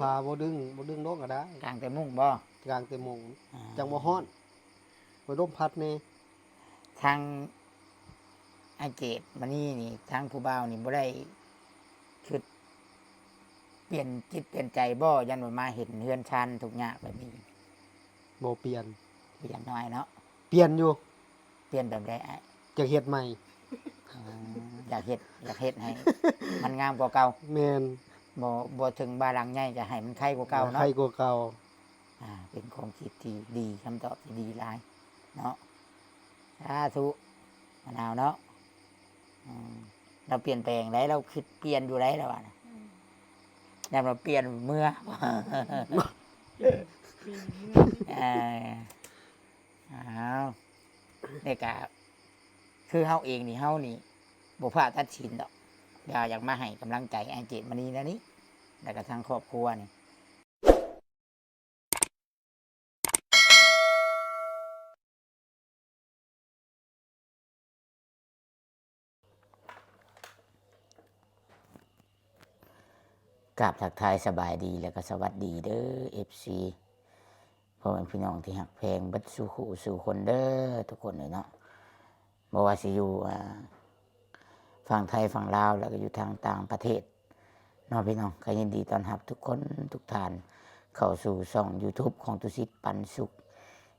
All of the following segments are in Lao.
ຜ້າບໍ່ດຶງ ບໍ່ດຶງລົງກໍໄດ້ ກາງແຕ່ມຸ້ງບໍ່? ກາງແຕ່ມຸ້ງ ອ່າ ຈັ່ງບໍ່ຮ້ອນ ໃຫ້ລົມພັດແດ່. ທາງອ້າຍເກດມານີ້ນີ້ ທາງຜູ້ບ່າວນີ້ບໍ່ໄດ້ຄິດປ່ຽນຈິດປ່ຽນໃຈບໍ່? ຢ້ານວ່າມາເຫັນເຮືອນຊານທຸກຍາກແບບນີ້. ບໍ່ປ່ຽນ ປ່ຽນນ້ອຍເນາະ. ປ່ຽນຢູ່. ປ່ຽນແບບໃດອ້າຍ? ຢາກເຮັດໃໝ່. ອໍ ຢາກເຮັດ ຢາກເຮັດໃຫ້ມັນງາມກວ່າເກົ່າ. ແມ່ນ. ບໍ່ ບໍ່ເຖິງວ່າຫຼັງໃຫຍ່ ກໍໃຫ້ມັນໄຄກວ່າເກົ່າເນາະ. ໃຫ້ໄຄກວ່າເກົ່າ. ອ່າ ເປັນຄວາມຄິດທີ່ດີ ຄຳຕອບທີ່ດີຫຼາຍເນາະ. ສາທຸ ມະນາວເນາະ. ອືມ ລາວປ່ຽນແປງໄດ໋ ລາວຄິດປ່ຽນຢູ່ໄດ໋ ລາວວ່ານະ. ອືມ ຢ້ານວ່າປ່ຽນເມືອ. ປ່ຽນເມືອ. ເອີ ອ້າວ ນີ້ກະຄືເຮົາເອງນີ້ ເຮົານີ້ບໍ່ພາດຕັດສິນດອກ. ດຽວຢາກມາໃຫ້ກຳລັງໃຈອ້າຍເຈດມະນີແນວນີ້ ແລ້ວກະທາງຄອບຄົວນີ້. ກາບທັກທາຍສະບາຍດີ ແລ້ວກໍສະຫວັດດີເດີ ເອັຟຊີ ພໍ່ແມ່ພີ່ນ້ອງທີ່ຮັກແພງເບິດສູ່ຄູ່ສູ່ຄົນເດີ ທຸກຄົນເລີຍເນາະ. ບໍ່ວ່າຊິຢູ່ ອ່າ ຝັ່ງໄທ ຝັ່ງລາວ ແລ້ວກໍຢູ່ທາງຕ່າງປະເທດເນາະພີ່ນ້ອງ, ກໍຍິນດີຕ້ອນຮັບທຸກຄົນທຸກທ່ານເຂົ້າສູ່ຊ່ອງຢູທູບຂອງຕຸສິດປັນສຸກ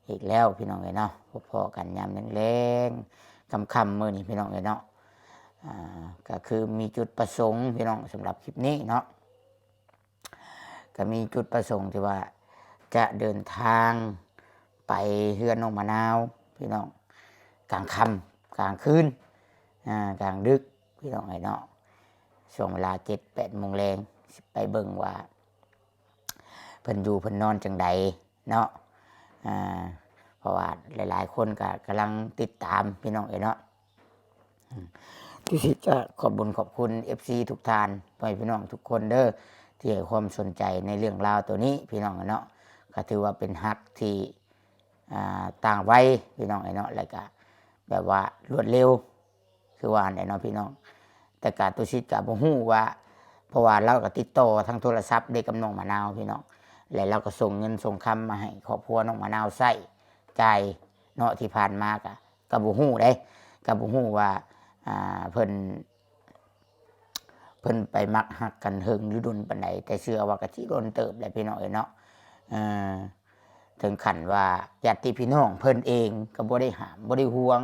ອີກແລ້ວພີ່ນ້ອງເອີຍເນາະ. ພົບພໍ້ກັນຍາມແລງໆ ຄ່ຳໆ ມື້ນີ້ພີ່ນ້ອງເອີຍເນາະ. ອ່າ ກໍຄືມີຈຸດປະສົງພີ່ນ້ອງ ສຳລັບຄລິບນີ້ເນາະ. ກໍມີຈຸດປະສົງທີ່ວ່າຈະເດີນທາງໄປເຮືອນນ້ອງມະນາວພີ່ນ້ອງ ກາງຄ່ຳກາງຄືນ ອ່າ ກາງດຶກພີ່ນ້ອງເອີຍເນາະ. ຊ່ວງເວລາເຈັດແປດໂມງແລງ ຊິໄປເບິ່ງວ່າເພິ່ນຢູ່ເພິ່ນນອນຈັ່ງໃດເນາະ. ອ່າ ເພາະວ່າຫຼາຍໆຄົນກໍກຳລັງຕິດຕາມພີ່ນ້ອງເອີຍເນາະ. ອືມ ຕຸສິດຈະຂອບບຸນຂອບຄຸນເອັຟຊີທຸກທ່ານ ພໍ່ແມ່ພີ່ນ້ອງທຸກຄົນເດີ ທີ່ໃຫ້ຄວາມສົນໃຈໃນເລື່ອງລາວໂຕນີ້ພີ່ນ້ອງເນາະ. ກໍຖືວ່າເປັນຮັກທີ່ ອ່າ ຕ່າງໄວພີ່ນ້ອງເນາະ ແລ້ວກະແບບວ່າລວດເລັວ ຄືວ່າຫັ້ນແຫຼະເນາະພີ່ນ້ອງ. ແຕ່ກະຕຸສິດກະບໍ່ຮູ້ວ່າ ເພາະວ່າລາວກະຕິດຕໍ່ທາງໂທລະສັບເດ້ກັບນ້ອງມະນາວພີ່ນ້ອງ ແລະລາວກະສົ່ງເງິນສົ່ງຄຳມາໃຫ້ຄອບຄົວນ້ອງມະນາວໃຊ້ຈ່າຍເນາະ. ທີ່ຜ່ານມາກະ ກໍບໍ່ຮູ້ເດ້ ກໍບໍ່ຮູ້ວ່າ ອ່າ ເພິ່ນ ເພິ່ນໄປມັກຮັກກັນເຖິງຫຼືດົນປານໃດ ແຕ່ເຊື່ອວ່າກໍຊິດົນເຕີບແຫຼະພີ່ນ້ອງເອີຍເນາະ. ເອີ ເຖິງຂັ້ນວ່າຍາດຕິພີ່ນ້ອງເພິ່ນເອງກໍບໍ່ໄດ້ຫ້າມ ບໍ່ໄດ້ຫວງ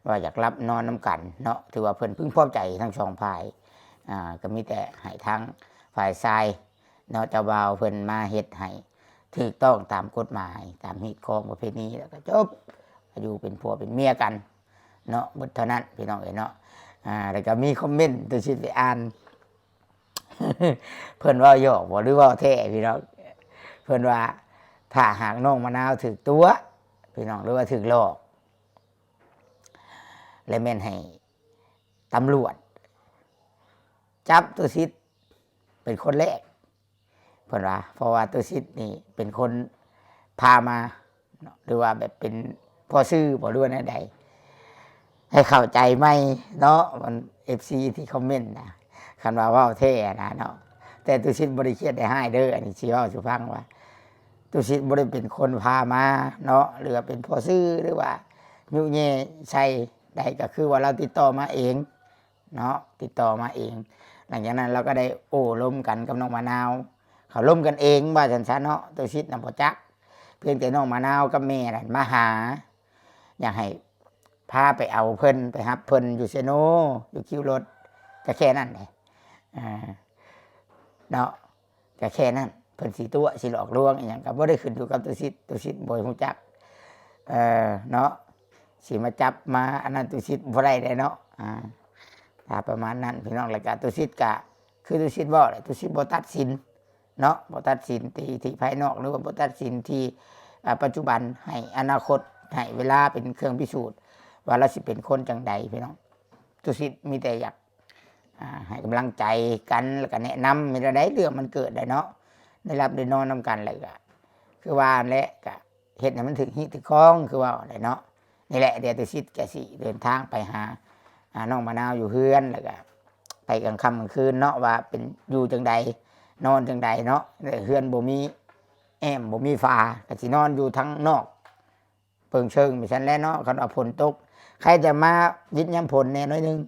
ວ່າຢາກຫຼັບນອນນຳກັນເນາະ. ຖືວ່າເພິ່ນເພິ່ງພໍໃຈທັງສອງຝ່າຍ ອ່າ ກໍມີແຕ່ໃຫ້ທາງຝ່າຍຊາຍ ເນາະ ເຈົ້າບ່າວເພິ່ນມາເຮັດໃຫ້ຖືກຕ້ອງຕາມກົດໝາຍ ຕາມຮີດຄອງປະເພນີ ແລ້ວກໍຈົບ ຢູ່ເປັນຜົວເປັນເມຍກັນເນາະ ເບິດເທົ່ານັ້ນພີ່ນ້ອງເອີຍເນາະ. ອ່າ ແລ້ວກໍມີຄອມເມັນ ຕຸສິດໄປອ່ານ ເພິ່ນເວົ້າຫຍອກບໍ່ ຫຼືເວົ້າແທ້ພີ່ນ້ອງ? ເພິ່ນວ່າ ຖ້າຫາກນ້ອງມະນາວຖືກຕົວະພີ່ນ້ອງ ຫຼືວ່າຖືກຫຼອກ ແລະແມ່ນໃຫ້ຕຳຫຼວດຈັບຕຸສິດເປັນຄົນແລກ ເພິ່ນວ່າ ເພາະວ່າຕຸສິດນີ້ເປັນຄົນພາມາເນາະ ຫຼືວ່າແບບເປັນພໍ່ຊື້ບໍ່ ຫຼືວ່າແນວໃດ ໃຫ້ເຂົ້າໃຈໃໝ່ເນາະ ມັນ ເອັຟຊີ ທີ່ຄອມເມັນນະ ຄັນວ່າເວົ້າແທ້ນະເນາະ. ແຕ່ຕຸສິດບໍ່ໄດ້ຄຽດໄດ້ຮ້າຍເດີ ອັນນີ້ຊິເວົ້າສູ່ຟັງວ່າ ຕຸສິດບໍ່ໄດ້ເປັນຄົນພາມາເນາະ ຫຼືວ່າເປັນພໍ່ຊື້ ຫຼືວ່າຍຸແຍ່ໃສ່ໃດ ກໍຄືວ່າລາວຕິດຕໍ່ມາເອງ ເນາະ ຕິດຕໍ່ມາເອງ. ຫຼັງຈາກນັ້ນລາວກໍໄດ້ໂອ້ລົມກັນກັບນ້ອງມະນາວ ເຂົາລົມກັນເອງວ່າຊັ້ນຊະເນາະ ຕຸສິດນະບໍ່ຈັກ. ພຽງແຕ່ນ້ອງມະນາວກັບແມ່ນັ້ນມາຫາ ຢາກໃຫ້ພາໄປເອົາເພິ່ນ ໄປຮັບເພິ່ນຢູ່ເຊໂນ ຢູ່ຄິວລົດ ກໍແຄ່ນັ້ນແຫຼະ ເນາະ. ກໍແຄ່ນັ້ນ ເພິ່ນຊິຕົວະ ຊິຫຼອກລວງອີ່ຫຍັງ ກໍບໍ່ໄດ້ຂຶ້ນຢູ່ກັບຕຸສິດ ຕຸສິດບໍ່ຮູ້ຈັກ ເອີ ເນາະ ຊິມາຈັບມາອັນນັ້ນ ຕຸສິດບໍ່ໄດ້ເດ້ເນາະ. ອ່າ ຖ້າປະມານນັ້ນພີ່ນ້ອງ ແລ້ວກະຕຸສິດກະ ຄືຕຸສິດເວົ້າແຫຼະ ຕຸສິດບໍ່ຕັດສິນເນາະ ບໍ່ຕັດສິນທີ່ ທີ່ພາຍນອກ ຫຼືວ່າບໍ່ຕັດສິນທີ່ ອ່າ ປັດຈຸບັນ ໃຫ້ອະນາຄົດ ໃຫ້ເວລາເປັນເຄື່ອງພິສູດວ່າລາວຊິເປັນຄົນຈັ່ງໃດພີ່ນ້ອງ. ຕຸສິດມີແຕ່ຢາກ ອ່າ ໃຫ້ກຳລັງໃຈກັນ ແລ້ວກະແນະນຳ ເວລາໃດເລື່ອງມັນເກີດໄດ້ເນາະ ໄດ້ຫຼັບໄດ້ນອນນຳກັນ ແລ້ວກະຄືວ່າຫັ້ນແຫຼະ ກະເຮັດໃຫ້ມັນຖືກຮີດຖືກຄອງ ຄືເວົ້າຫັ້ນແຫຼະເນາະ. ນີ້ແຫຼະ ດຽວຕຸສິດກະຊິເດີນທາງໄປຫາ ອ່າ ນ້ອງມະນາວຢູ່ເຮືອນ ແລ້ວກະໄປກາງຄ່ຳກາງຄືນເນາະ ວ່າເປັນຢູ່ຈັ່ງໃດ ນອນຈັ່ງໃດເນາະ ເຮືອນບໍ່ມີແອ້ມ ບໍ່ມີຝາ ກໍຊິນອນຢູ່ທາງນອກເປີງເຊີງ ແບບຊັ້ນແຫຼະເນາະ. ຄັນວ່າຝົນຕົກ ໃຄຈະມາວິດຍາມຝົນແດ່ໜ້ອຍໜຶ່ງ.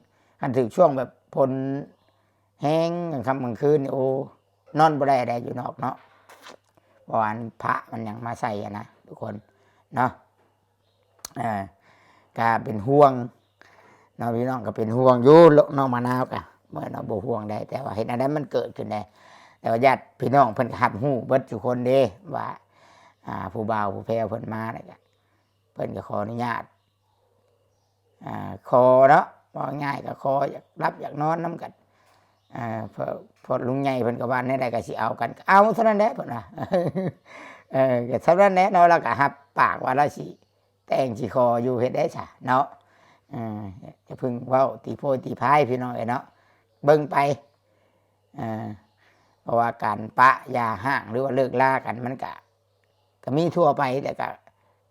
ຄັນຖືກຊ່ວງແບບຝົນແຮງກາງຄ່ຳກາງຄືນນີ້ ໂອ້ ນອນບໍ່ໄດ້ໃດຢູ່ນອກເນາະ ເພາະວ່າອັນພະມັນຫຍັງມາໃສ່ຫັ້ນນະ ທຸກຄົນເນາະ. ເອີ ກະເປັນຫ່ວງເນາະ ພີ່ນ້ອງກໍເປັນຫ່ວງຢູ່ ນ້ອງມະນາວກະ ບໍ່ແມ່ນວ່າບໍ່ຫ່ວງໃດ ແຕ່ວ່າເຮັດແນວໃດມັນເກີດຂຶ້ນແດ່. ແຕ່ວ່າຍາດພີ່ນ້ອງເພິ່ນກໍຮັບຮູ້ເບິດທຸກຄົນເດ້ ວ່າ ອ່າ ຜູ້ບ່າວຜູ້ແພ້ວເພິ່ນມານີ້ກະ ເພິ່ນກໍຂໍອະນຸຍາດ ອ່າ ຂໍເນາະ ເວົ້າງ່າຍກໍຂໍຢາກຫຼັບຢາກນອນນຳກັນ. ເອີ ເພາະ ເພາະລຸງໃຫຍ່ເພິ່ນກໍວ່າແນວໃດກໍຊິເອົາກັນ ກໍເອົາເທົ່ານັ້ນແຫຼະເພິ່ນວ່າ. ເອີ ກໍສ່ຳນັ້ນແຫຼະເນາະ ລາວກໍຮັບປາກວ່າລາວຊິແຕ່ງຊິຂໍຢູ່ ເຮັດໄດ້ຊະເນາະ. ເອີ ຢ່າເພິ່ງເວົ້າຕີໂພຍຕີພາຍ ພີ່ນ້ອງເອີຍເນາະ ເບິ່ງໄປ. ເອີ ເພາະວ່າການປະຢ່າຮ້າງ ຫຼືວ່າເລີກລາກັນ ມັນກະ ກໍມີທົ່ວໄປ ແລ້ວກໍ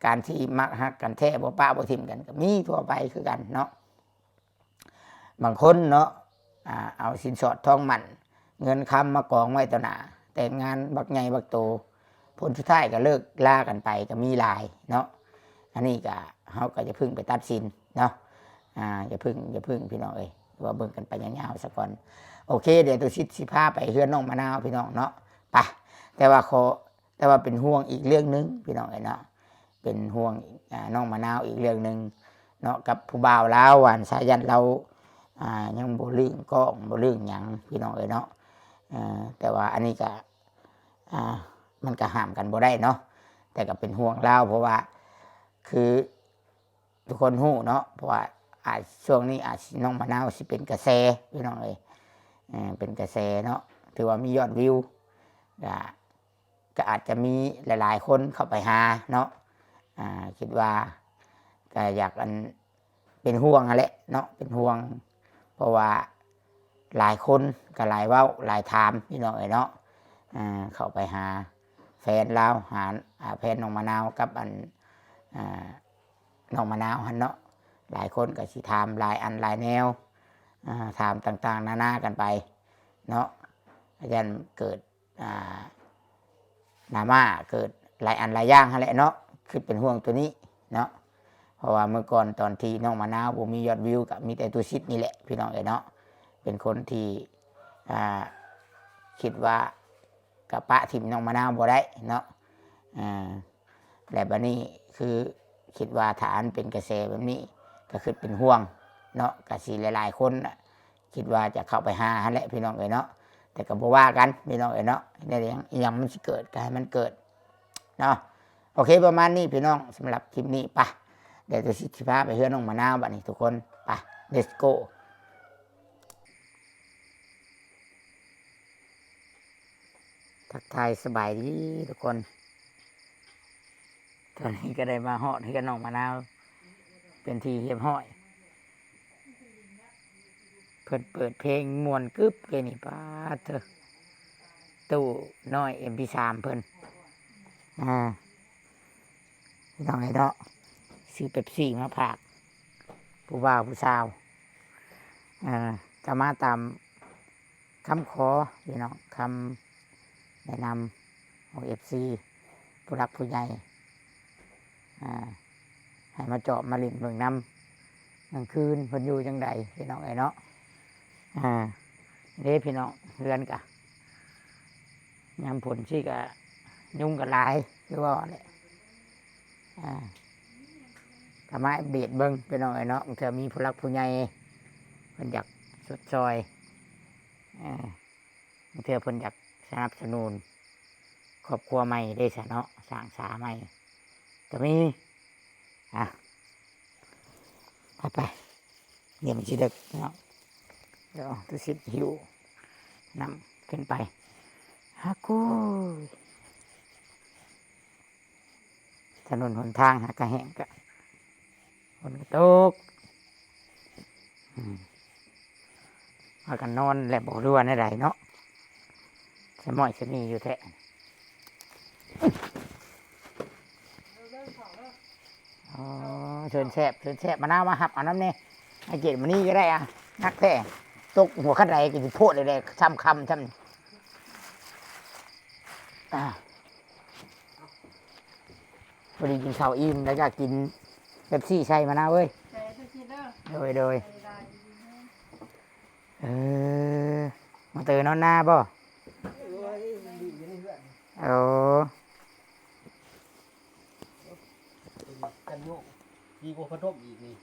ການທີ່ມັກຮັກກັນແທ້ ບໍ່ປະບໍ່ຖິ້ມກັນ ກໍມີທົ່ວໄປຄືກັນເນາະ. ບາງຄົນເນາະ ອ່າ ເອົາສິນສອດທອງໝັ້ນເງິນຄຳມາກອງໄວ້ຕໍ່ໜ້າ ແຕ່ງງານບັກໃຫຍ່ບັກໂຕ ຜົນສຸດທ້າຍກໍເລີກລາກັນໄປ ກໍມີຫຼາຍເນາະ. ອັນນີ້ກໍ ເຮົາກໍຢ່າເພິ່ງໄປຕັດສິນເນາະ ອ່າ ຢ່າເພິ່ງ ຢ່າເພິ່ງ ພີ່ນ້ອງເອີຍ ວ່າເບິ່ງກັນໄປຍາວໆຊະກ່ອນ. ໂອເຄ ດຽວຕຸສິດຊິພາໄປເຮືອນນ້ອງມະນາວ ພີ່ນ້ອງເນາະ ໄປ. ແຕ່ວ່າຂໍ ແຕ່ວ່າເປັນຫ່ວງອີກເລື່ອງໜຶ່ງ ພີ່ນ້ອງເອີຍເນາະ ເປັນຫ່ວງ ອ່າ ນ້ອງມະນາວອີກເລື່ອງໜຶ່ງເນາະ ກັບຜູ້ບ່າວລາວ ອັນສາຢັນລາວ ອ່າ ຍັງບໍ່ລຶ້ງກ້ອງ ບໍ່ລຶ້ງຫຍັງ ພີ່ນ້ອງເອີຍເນາະ. ເອີ ແຕ່ວ່າອັນນີ້ກະ ອ່າ ມັນກະຫ້າມກັນບໍ່ໄດ້ເນາະ ແຕ່ກະເປັນຫ່ວງລາວ ເພາະວ່າຄື ທຸກຄົນຮູ້ເນາະ ເພາະວ່າອາດ ຊ່ວງນີ້ອາດຊິ ນ້ອງມະນາວຊິເປັນກະແສ ພີ່ນ້ອງເອີຍ ເປັນກະແສເນາະ ຖືວ່າມີຍອດວິວ ກະ ກະອາດຈະມີຫຼາຍໆຄົນເຂົ້າໄປຫາເນາະ. ອາ ຄິດວ່າກະຢາກ ອັນ ເປັນຫ່ວງຫັ້ນແຫຼະເນາະ ເປັນຫ່ວງ ເພາະວ່າຫຼາຍຄົນກະຫຼາຍເວົ້າຫຼາຍຖາມ ພີ່ນ້ອງເອີຍເນາະ. ອາ ເຂົ້າໄປຫາແຟນລາວ ຫາ ອາ ແຟນນ້ອງມະນາວກັບ ອັນ ອາ ນ້ອງມະນາວຫັ້ນເນາະ ຫຼາຍຄົນກໍຊິຖາມຫຼາຍອັນຫຼາຍແນວ ອາ ຖາມຕ່າງໆນານາກັນໄປເນາະ ຢ້ານເກີດ ອ່າ ດຣາມາ ເກີດຫຼາຍອັນຫຼາຍຢ່າງຫັ້ນແຫຼະເນາະ ຄິດເປັນຫ່ວງໂຕນີ້ເນາະ. ເພາະວ່າເມື່ອກ່ອນຕອນທີ່ນ້ອງມະນາວບໍ່ມີຍອດວິວ ກໍມີແຕ່ຕຸສິດນີ້ແຫຼະ ພີ່ນ້ອງເອີຍເນາະ ເປັນຄົນທີ່ ອ່າ ຄິດວ່າ ກໍປະຖິ້ມນ້ອງມະນາວບໍ່ໄດ້ເນາະ. ອ່າ ແລະບັດນີ້ຄືຄິດວ່າຖ້າອັນເປັນກະແສແບບນີ້ ກໍຄິດເປັນຫ່ວງເນາະ ກໍຊິຫຼາຍໆຄົນນະ ຄິດວ່າຈະເຂົ້າໄປຫາຫັ້ນແຫຼະ ພີ່ນ້ອງເອີຍເນາະ. ແຕ່ກໍບໍ່ວ່າກັນ ພີ່ນ້ອງເອີຍເນາະ ແນວຫຍັງ ອີຫຍັງມັນຊິເກີດ ກໍໃຫ້ມັນເກີດເນາະ. ໂອເຄ ປະມານນີ້ ພີ່ນ້ອງ ສຳລັບຄລິບນີ້ ໄປ ດຽວຈະຊິພາໄປເຮືອນນ້ອງມະນາວບັດນີ້ທຸກຄົນ ໄປ let's go. ທັກທາຍສະບາຍດີທຸກຄົນ ຕອນນີ້ກໍໄດ້ມາຮອດເຮືອນນ້ອງມະນາວເປັນທີ່ຮຽບຮ້ອຍ. ເພິ່ນເປີດເພງມ່ວນກຶບເລີຍນີ້ ປາດເທີ ຕູ້ນ້ອຍເອັມພີສາມເພິ່ນ ອ່າ ພີ່ນ້ອງເອີຍເນາະ ຊື້ເປັບຊີມາຝາກຜູ້ບ່າວຜູ້ສາວ ອ່າ ກໍມາຕາມ ຄຳຂໍພີ່ນ້ອງ ຄຳແນະນຳຂອງເອັຟຊີ ຜູ້ຫຼັກຜູ້ໃຫຍ່ ອ່າ ໃຫ້ມາເຈາະມາຫຼິ້ນເບິ່ງນຳ ກາງຄືນເພິ່ນຢູ່ຈັ່ງໃດພີ່ນ້ອງເອີຍເນາະ. ອ່າ ເດ້ພີ່ນ້ອງ ເຮືອນກະ ຍາມຝົນຊີ້ກະ ຍຸງກະຫຼາຍ ຄືວ່າແຫຼະ. ອ່າ ກໍມາອັບເດດເບິ່ງພີ່ນ້ອງເອີຍເນາະ ບາງເທື່ອມີຜູ້ຫຼັກຜູ້ໃຫຍ່ເພິ່ນຢາກຊົດຊ່ອຍ ອ່າ ບາງເທື່ອເພິ່ນຢາກສະໜັບສະໜູນຄອບຄົວໃໝ່ເດ້ຊະເນາະ ສ້າງສາໃໝ່ກໍມີ. ອ່ະ ໄປໆ ດຽວມັນຊິເດິກເນາະ ດຽວຕຸສິດຫິ້ວນ້ຳຂຶ້ນໄປ ຫາກູ ຖະໜົນຫົນທາງຫາກະແຫ້ງ ກະຝົນກໍຕົກ ອືມ ພາກັນນອນແລ້ວບໍ່ ຫຼືວ່າແນວໃດເນາະ ສະໝ້ອຍສະໝີຢູ່ແທ້. ອໍ ເຊີນແຊບ ເຊີນແຊບ ມະນາວມາຮັບເອົານຳແດ່ ໃຫ້ກຽດມານີ້ກໍໄດ້ອະ ໜັກແທ້ ຕົກຫົວຄັນໃດກໍຊິໂພດແລ້ວແຫຼະ ຊ່ຳຄ່ຳຊ່ຳ. ອ່າ ພໍດີກິນເຂົ້າອີ່ມ ແລ້ວກໍກິນເປັບຊີໃສ່ມະນາວເອີຍ. ໃສ່ເປັບຊີເດີ. ໂດຍ ໂດຍ. ເອີ ມາເຕີນອນນາບໍ່? ໂອ້ຍ ຢູ່ໃນເຮືອນ. ໂອ້ ກັນໂຍກ ດີກວ່າພັດລົມອີກນີ້.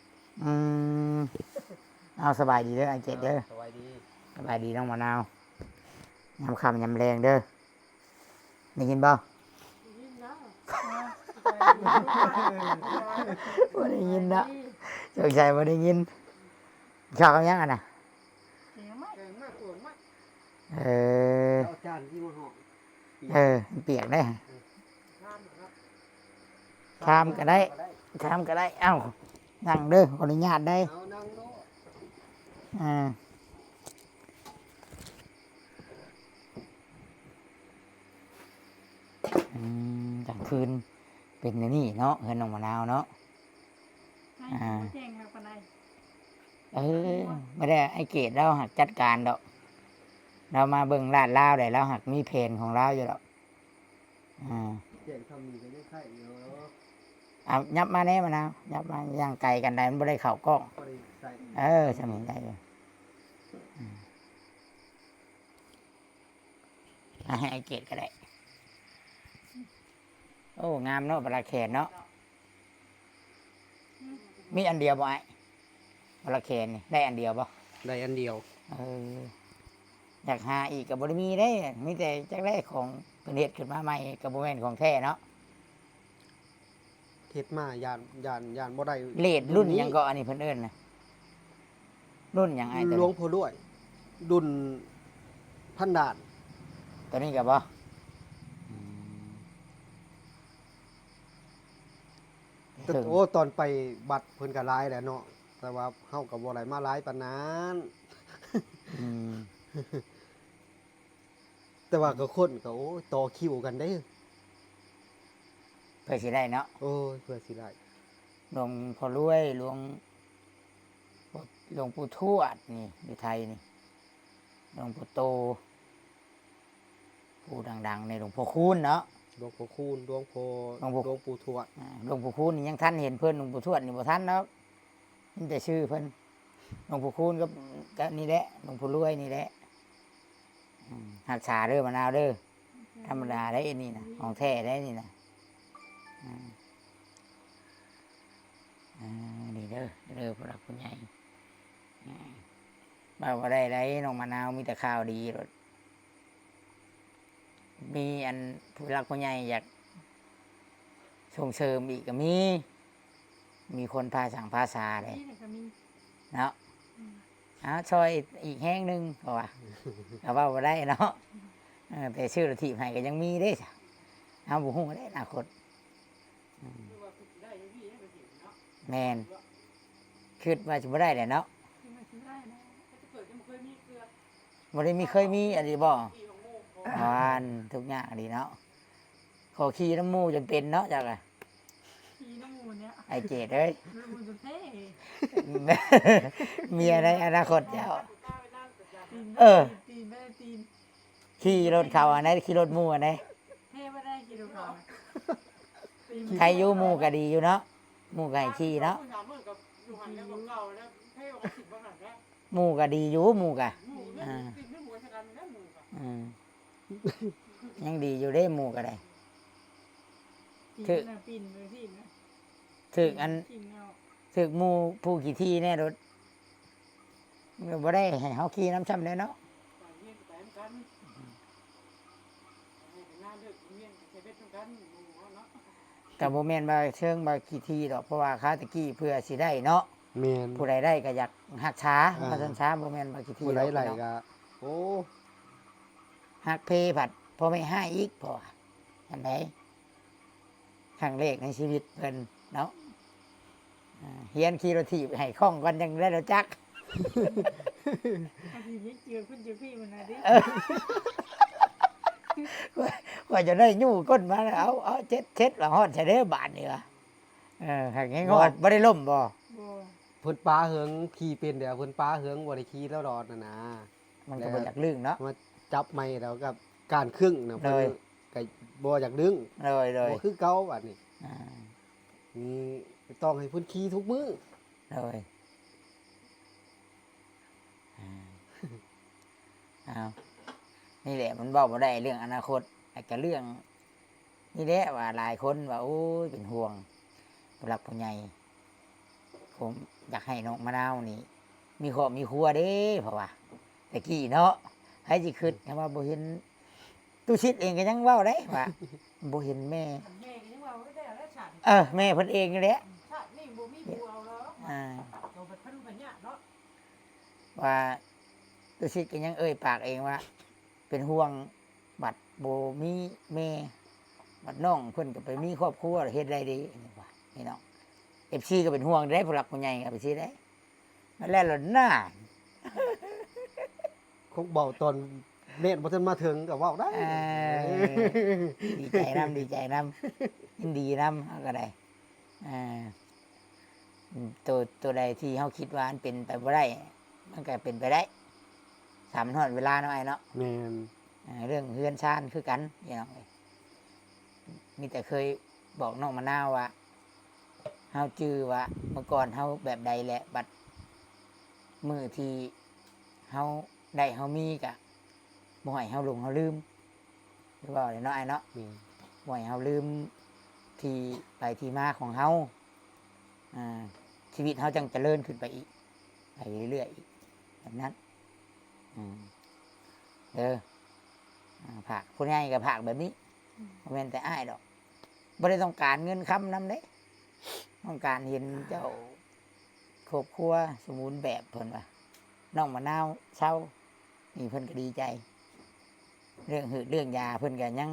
ອືມ ເອົາ ສະບາຍດີເດີອ້າຍເຈັດເດີ. ສະບາຍດີ ສະບາຍດີນ້ອງມະນາວ. ຍາມຄ່ຳຍາມແລງເດີ ໄດ້ຍິນບໍ່? ໄດ້ຍິນແລ້ວ. ບໍ່ໄດ້ຍິນເນາະ ສົງໄສບໍ່ໄດ້ຍິນ. ເຂົ້າກັບຫຍັງຫັ້ນນະ? ແກງໝາກ ແກງໝາກ ແກງໝາກ. ເອີ ເອົາຈານທີ່ມາຫອມ. ເອີ ມັນປຽກເດ້. ເອີ ຊາມກໍໄດ້ ຊາມກໍໄດ້. ເອົ້າ ນັ່ງເດີ ຂໍອະນຸຍາດໄດ໋. ເອົາ ນັ່ງໂລດ. ອ່າ ອືມ ກາງຄືນເປັນແນວນີ້ເນາະ ເຮືອນນ້ອງມະນາວເນາະ. ອ່າ ແຈ້ງຄັກປານໃດ. ເອີ ບໍ່ໄດ້ ອ້າຍເກດລາວຫາກຈັດການດອກ ລາວມາເບິ່ງລາດລາວໄດ໋ ລາວຫາກມີແຜນຂອງລາວຢູ່ດອກ. ອ່າ ແຈ້ງຊ່ຳນີ້ກໍຍັງໄຄຢູ່. ເອົາ ຫຍັບມາແດ່ມະນາວ ຫຍັບມາ ຍ່າງໄກກັນໄດ໋ ມັນບໍ່ໄດ້ເຂົ້າກ້ອງ. ພໍໄດ້ໃສ່ ເອີ ຊ່ຳນີ້ໄດ້ຢູ່. ອ່າ ໃຫ້ອ້າຍເກດກໍໄດ້. ໂອ້ ງາມເນາະ ປະລາແຂນເນາະ. ມີອັນດຽວບໍ່ອ້າຍ? ປະລາແຂນນີ້ໄດ້ອັນດຽວບໍ່? ໄດ້ອັນດຽວ. ເອີ ຢາກຫາອີກກໍບໍ່ໄດ້ມີເດ້ ມີແຕ່ຈັກແລຂອງເພິ່ນເຮັດຂຶ້ນມາໃໝ່ ກໍບໍ່ແມ່ນຂອງແທ້ເນາະ. ເຮັດມາຢ້ານ ຢ້ານ ຢ້ານບໍ່ໄດ້. ເລດລຸ້ນຫຍັງເກາະ ອັນນີ້ເພິ່ນເອີ້ນນະ? ລຸ້ນຫຍັງອ້າຍ? ລຸ້ນຫຼວງພໍ່ລວຍ ລຸ້ນພັນດານ. ຕົວນີ້ກໍບໍ່? ອືມ ແຕ່ ໂອ້ ຕອນໄປວັດເພິ່ນກໍຫຼາຍແຫຼະເນາະ ແຕ່ວ່າເຮົາກໍບໍ່ໄດ້ມາຫຼາຍປານນັ້ນ. ອືມ ແຕ່ວ່າກໍຄົນກໍ ໂອ້ຍ ຕໍ່ຄິວກັນເດ້ ເພື່ອຊິໄດ້ເນາະ. ໂອ້ຍ ເພື່ອຊິໄດ້. ຫຼວງພໍ່ລວຍ ຫຼວງ ຫຼວງປູ່ທວດນີ້ ຢູ່ໄທນີ້ ຫຼວງປູ່ໂຕ ຜູ້ດັງໆນີ້ ຫຼວງພໍ່ຄູນເນາະ. ຫຼວງພໍ່ຄູນ ຫຼວງພໍ່ ຫຼວງພໍ່ ຫຼວງປູ່ທວດ. ອ່າ ຫຼວງພໍ່ຄູນນີ້ຍັງທັນເຫັນເພິ່ນ ຫຼວງປູ່ທວດນີ້ບໍ່ທັນດອກ. ມີແຕ່ຊື່ເພິ່ນ ຫຼວງພໍ່ຄູນກັບ ກັບນີ້ແຫຼະ ຫຼວງພໍ່ລວຍນີ້ແຫຼະ. ອືມ ຮັກສາເດີມະນາວເດີ. ອືມ ທຳມະດາໄດ໋ ອັນນີ້ນະ ຂອງແທ້ໄດ໋ນີ້ນະ. ອືມ ອ່າ ນີ້ເດີ ເດີຜູ້ຫຼັກຜູ້ໃຫຍ່. ອ່າ ເວົ້າບໍ່ໄດ້ໄດ໋ ນ້ອງມະນາວ ມີແຕ່ຂ່າວດີໂລດ. ມີອັນຜູ້ຫຼັກຜູ້ໃຫຍ່ຢາກສົ່ງເສີມອີກກໍມີ ມີຄົນພາສັງພາສາເດ້ ມີແລ້ວກໍມີເນາະ. ອືມ ເອົາ ຊ່ອຍອີກແຮງໜຶ່ງ ເພາະວ່າ ກໍເວົ້າບໍ່ໄດ້ເນາະ. ເອີ ແຕ່ຊື້ລົດຖີບໃຫ້ກໍຍັງມີເດ້ ເຮົາບໍ່ຮູ້ເດ້ອະນາຄົດ. ອືມ ແມ່ນ ຄິດວ່າຊິບໍ່ໄດ້ແຫຼະເນາະ. ຄິດວ່າຊິບໍ່ໄດ້ແລ້ວ ແຕ່ເກີດຍັງບໍ່ເຄີຍມີເທື່ອ. ບໍ່ໄດ້ມີ ເຄີຍມີອີ່ຫຼີບໍ່? ອ່ານ ທຸກຍາກອີ່ຫຼີເນາະ. ຂໍຂີ່ນຳໝູ່ຈົນເປັນເນາະ ເຈົ້າກະ ຂີ່ນຳໝູ່ນີ້ ອ້າຍເກດເອີຍ ເມຍໃນອະນາຄົດເຈົ້າ. ເອີ ຂີ່ລົດເຂົາອັນໃດ ຂີ່ລົດໝູ່ອັນໃດ? ເທ່ບໍ່ໄດ້ຂີ່ລົດເຂົາ ໄຄຢູ່ ໝູ່ກໍດີຢູ່ເນາະ ໝູ່ກໍໃຫ້ຂີ່ເນາະ. ໝູ່ກໍດີຢູ່ ໝູ່ກະ ອ່າ ອືມ ຍັງດີຢູ່ເດ້ ໝູ່ກໍໄດ້. ຖືກ ຖືກອັນ ຖືກໝູ່ຜູ້ຂີ້ຖີ່ແນ່ໂລດ. ບໍ່ໄດ້ໃຫ້ເຮົາຂີ່ນຳຊ້ຳແຫຼະເນາະ. ກໍບໍ່ແມ່ນວ່າເຊີງວ່າຂີ້ຖີ່ດອກ ເພາະວ່າຄາວແຕ່ກີ້ເພື່ອຊິໄດ້ເນາະ. ແມ່ນ ຜູ້ໃດໄດ້ກໍຢາກຮັກສາ ອ່າ ວ່າຊັ້ນຊະ ບໍ່ແມ່ນວ່າຂີ້ຖີ່ດອກ. ຜູ້ໃດໄດ້ກໍ ໂອ້ ຮັກເພພັດພໍ່ແມ່ຮ້າຍອີກ ເພາະວ່າອັນໃດ ຄັ້ງແລກໃນຊີວິດເພິ່ນເນາະ. ອ່າ ຮຽນຂີ່ລົດຖີບໃຫ້ຄ່ອງກ່ອນ ຈັ່ງໄດ້ລົດຈັກ. ອັນນີ້ຍັງເຈື່ອນເພິ່ນຢູ່ພີ້ມັນນະເດ້. ເອີ ວ່າ ວ່າຈະໄດ້ຍູ້ກົ້ນມາ ເອົາ ເອົາ ເຈັດ ເຈັດ ວ່າຮອດໃສເດ້ບາດນີ້ວ່າ. ເອີ ຫາກແຮງຮອດ ບໍ່ ບໍ່ໄດ້ລົ້ມບໍ່? ບໍ່ ເພິ່ນປາເຫິງ ຂີ່ເປັນແລ້ວ ເພິ່ນປາເຫິງ ບໍ່ໄດ້ຂີ່ແລ້ວດອກນັ້ນນະ. ມັນກໍບໍ່ຢາກລື່ນເນາະ ມາຈັບໃໝ່ແລ້ວກໍການຄຶ້ງນະ ໂດຍ ເພິ່ນ ກໍບໍ່ຢາກດຶງ ໂດຍໆ ບໍ່ຄືເກົ່າບາດນີ້ ອ່າ ນີ້ຕ້ອງໃຫ້ເພິ່ນຂີ່ທຸກມື້ ໂດຍ ອ່າ ອ້າວ ນີ້ແຫຼະມັນເວົ້າບໍ່ໄດ້ເລື່ອງອະນາຄົດ ແລ້ວກໍເລື່ອງນີ້ແຫຼະວ່າຫຼາຍຄົນວ່າ ໂອ້ຍ ເປັນຫ່ວງຜູ້ຫຼັກຜູ້ໃຫຍ່ ຜົມຢາກໃຫ້ນ້ອງມະນາວນີ້ມີຄອບມີຄົວເດ້ ເພາະວ່າແຕ່ກີ້ເນາະ ໃຜຊິຄິດ ຄຳວ່າບໍ່ເຫັນ ຕຸສິດເອງກໍຍັງເວົ້າໄດ້ວ່າ ບໍ່ເຫັນແມ່ ແມ່ກໍຍັງເວົ້າໄດ້ແລ້ວ ຊາດ ເອີ ແມ່ເພິ່ນເອງນີ້ແຫຼະ ຊາດນີ້ບໍ່ມີຜູ້ເອົາດອກ ອ່າ ໂຕບັດພັນພະຍາດເນາະ ວ່າຕຸສິດກໍຍັງເອີ່ຍປາກເອງວ່າ ເປັນຫ່ວງ ບັດບໍ່ມີແມ່ ບັດນ້ອງເພິ່ນກໍໄປມີຄອບຄົວ ເຮັດໄດ້ເດ້ ນີ້ວ່າ ພີ່ນ້ອງ ເອັຟຊີ ກໍເປັນຫ່ວງເດ້ ຜູ້ຫຼັກຜູ້ໃຫຍ່ກໍໄປຊີ້ໄດ້ ມາແລ້ວລະນາ ຄົງເວົ້າຕອນແມ່ນບໍ່ທັນມາເຖິງກໍເວົ້າໄດ້ ເອີ ດີໃຈນຳ ດີໃຈນຳ ຍິນດີນຳ ເຮົາກໍໄດ້ ອ່າ ໂຕ ໂຕໃດທີ່ເຮົາຄິດວ່າມັນເປັນໄປບໍ່ໄດ້ ມັນກໍເປັນໄປໄດ້ ຖ້າມັນຮອດເວລາເນາະ ອ້າຍເນາະ ແມ່ນ ອ່າ ເລື່ອງເຮືອນຊານຄືກັນ ພີ່ນ້ອງເອີຍ ມີແຕ່ເຄີຍບອກນ້ອງມະນາວວ່າ ເຮົາຈື່ວ່າເມື່ອກ່ອນເຮົາແບບໃດແຫຼະ ບັດມື້ທີ່ເຮົາໄດ້ເຮົາມີກະບໍ່ໃຫ້ເຮົາຫຼົງເຮົາລືມ ຄືເວົ້າແຫຼະເນາະ ອ້າຍເນາະ ແມ່ນ ບໍ່ໃຫ້ເຮົາລືມທີ່ໄປທີ່ມາຂອງເຮົາ ອ່າ ຊີວິດເຮົາຈັ່ງຈະເລີນຂຶ້ນໄປອີກ ໄປເລື້ອຍໆອີກ ແບບນັ້ນ ອືມ ເດີ ອ່າ ຝາກ ຜູ້ໃຫຍ່ກໍຝາກແບບນີ້ ອືມ ບໍ່ແມ່ນແຕ່ອ້າຍດອກ ບໍ່ໄດ້ຕ້ອງການເງິນຄຳນຳເດ້ ຕ້ອງການເຫັນເຈົ້າຄອບຄົວສົມບູນແບບ ເພິ່ນວ່າ ນ້ອງມະນາວເຊົາ ນີ້ເພິ່ນກໍດີໃຈ ເລື່ອງຫືດເລື່ອງຢາເພິ່ນກໍຍັງ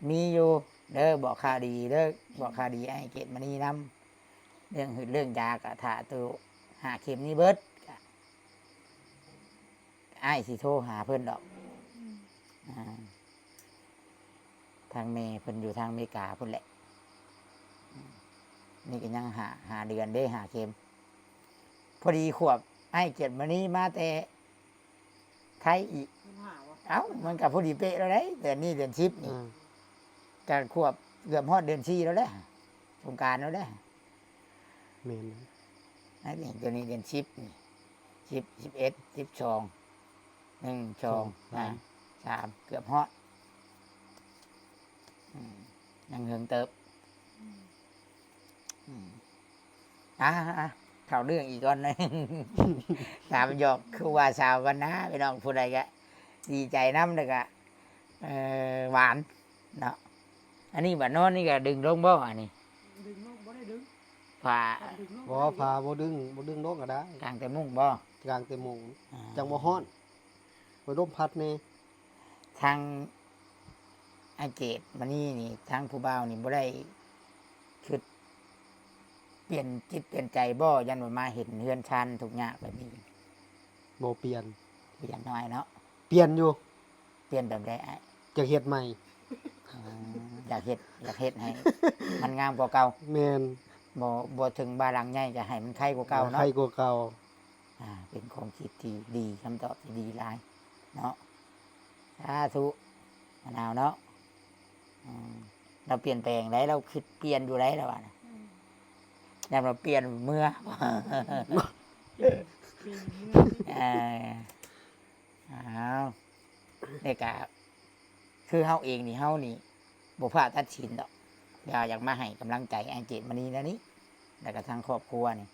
ມີຢູ່ເດີ ບອກຂ່າວດີເດີ ບອກຂ່າວດີອ້າຍເກດມະນີນຳ ເລື່ອງຫືດເລື່ອງຢາກໍຖ້າໂຕຫ້າເຂັມນີ້ເບິດ ອ້າຍຊິໂທຫາເພິ່ນດອກ ອືມ ອ່າ ທາງແມ່ເພິ່ນຢູ່ທາງອາເມລິກາພຸ້ນແຫຼະ ນີ້ກໍຍັງຫ້າ ຫ້າເດືອນເດ້ ຫ້າເຂັມ ພໍດີຂວບ ອ້າຍເກດມະນີມາແຕ່ໄທອີກ ເດືອນຫ້າບໍ່ ເອົ້າ ມັນກໍພໍດີເປະແລ້ວເດ້ ເດືອນນີ້ເດືອນສິບນີ້ ອືມ ກໍຂວບເກືອບຮອດເດືອນສີ່ແລ້ວແຫຼະ ສົງການແລ້ວແຫຼະ ແມ່ນ ອັນນີ້ ຕົວນີ້ເດືອນສິບນີ້ ສິບ ສິບເອັດ ສິບສອງ ໜຶ່ງ ສອງ ສອງ ສາມ ສາມ ເກືອບຮອດ ອືມ ຍັງເຫິງເຕີບ ອືມ ອືມ ອ່າ ອ່າ ເຂົ້າເລື່ອງອີກກ່ອນໜຶ່ງ ຖາມຫຍອກຄູບາສາວກັນນະ ພີ່ນ້ອງ ຜູ້ໃດກະດີໃຈນຳ ແລ້ວກະ ເອີ ຫວານເນາະ ອັນນີ້ບັດນອນນີ້ກໍດຶງລົງບໍ່ ອັນນີ້ ດຶງລົງ ບໍ່ໄດ້ດຶງ ຜ້າ ບໍ່ ຜ້າບໍ່ດຶງ ບໍ່ດຶງລົງກໍໄດ້ ກາງແຕ່ມຸ້ງບໍ່ ກາງແຕ່ມຸ້ງ ອ່າ ຈັ່ງບໍ່ຮ້ອນ ໄວ້ລົມພັດແດ່ ທາງອ້າຍເກດມະນີນີ້ ທາງຜູ້ບ່າວນີ້ບໍ່ໄດ້ຄິດປ່ຽນຈິດປ່ຽນໃຈບໍ່ ຢ້ານວ່າມາເຫັນເຮືອນຊານທຸກຍາກແບບນີ້ ບໍ່ປ່ຽນ ປ່ຽນໜ້ອຍເນາະ ປ່ຽນຢູ່ ປ່ຽນແບບໃດອ້າຍ ຢາກເຮັດໃໝ່ ອືມ ຢາກເຮັດ ຢາກເຮັດໃຫ້ມັນງາມກວ່າເກົ່າ ແມ່ນ ບໍ່ ບໍ່ເຖິງບ້ານຫຼັງໃຫຍ່ກໍໃຫ້ມັນໄຄກວ່າເກົ່າເນາະ ໃຄກວ່າເກົ່າ ອ່າ ເປັນຄວາມຄິດທີ່ດີ ຄຳຕອບທີ່ດີຫຼາຍເນາະ ສາທຸ ມະນາວເນາະ ອືມ ລາວປ່ຽນແປງໄດ໋ ລາວຄິດປ່ຽນຢູ່ໄດ໋ ລາວວ່ານະ ອືມ ຢ້ານວ່າປ່ຽນເມືອ ປ່ຽນເມືອ ເອີ ອ້າວ ແລ້ວກະຄືເຮົາເອງນີ້ ເຮົານີ້ບໍ່ພ້າຕັດສິນດອກ ດຽວຢາກມາໃຫ້ກຳລັງໃຈອ້າຍເກດມະນີແນວນີ້ ແລ້ວກະທາງຄອບຄົວນີ້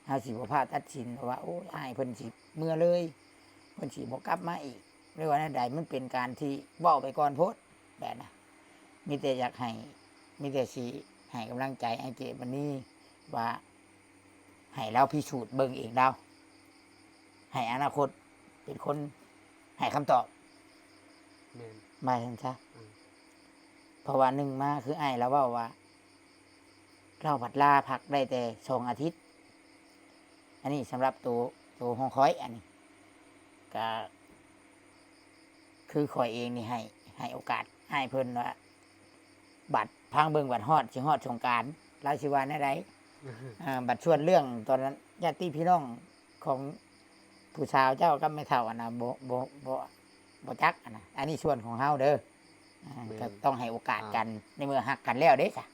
ເຮົາຊິບໍ່ພ້າຕັດສິນ ເພາະວ່າ ໂອ້ຍ ອ້າຍເພິ່ນຊິເມືອເລີຍ ເພິ່ນຊິບໍ່ກັບມາອີກ ຫຼືວ່າແນວໃດ ມັນເປັນການທີ່ເວົ້າໄປກ່ອນໂພດ ແບບນະ ມີແຕ່ຢາກໃຫ້ ມີແຕ່ຊິໃຫ້ກຳລັງໃຈອ້າຍເກດມະນີວ່າ ໃຫ້ລາວພິສູດເບິ່ງເອງລາວ ໃຫ້ອະນາຄົດເປັນຄົນໃຫ້ຄຳຕອບ ແມ່ນ ວ່າຊັ້ນຊະ ອືມ ເພາະວ່າໜຶ່ງມາຄືອ້າຍລາວເວົ້າວ່າ ລາວພັດລາພັກໄດ້ແຕ່ສອງອາທິດ ອັນນີ້ສຳລັບໂຕ ໂຕຂອງຂ້ອຍ ອັນນີ້ກະ ຄືຂ້ອຍເອງນີ້ໃຫ້ ໃຫ້ໂອກາດອ້າຍເພິ່ນວ່າ ບັດຟັງເບິ່ງບັດຮອດ ຊິຮອດສົງການ ລາວຊິວ່າແນວໃດ? ອ່າ ບັດສ່ວນເລື່ອງຕອນນັ້ນ ຍາດຕິພີ່ນ້ອງຂອງຜູ້ສາວເຈົ້າກັບແມ່ເຖົ້າຫັ້ນນະ ບໍ່ ບໍ່ ບໍ່ ບໍ່ຈັກຫັ້ນນະ ອັນນີ້ສ່ວນຂອງເຮົາເດີ. ອ່າ ແມ່ນ ກໍຕ້ອງໃຫ້ໂອກາດກັນ ອ່າ ໃນເມື່ອຮັກກັນແລ້ວເດ້ຊະ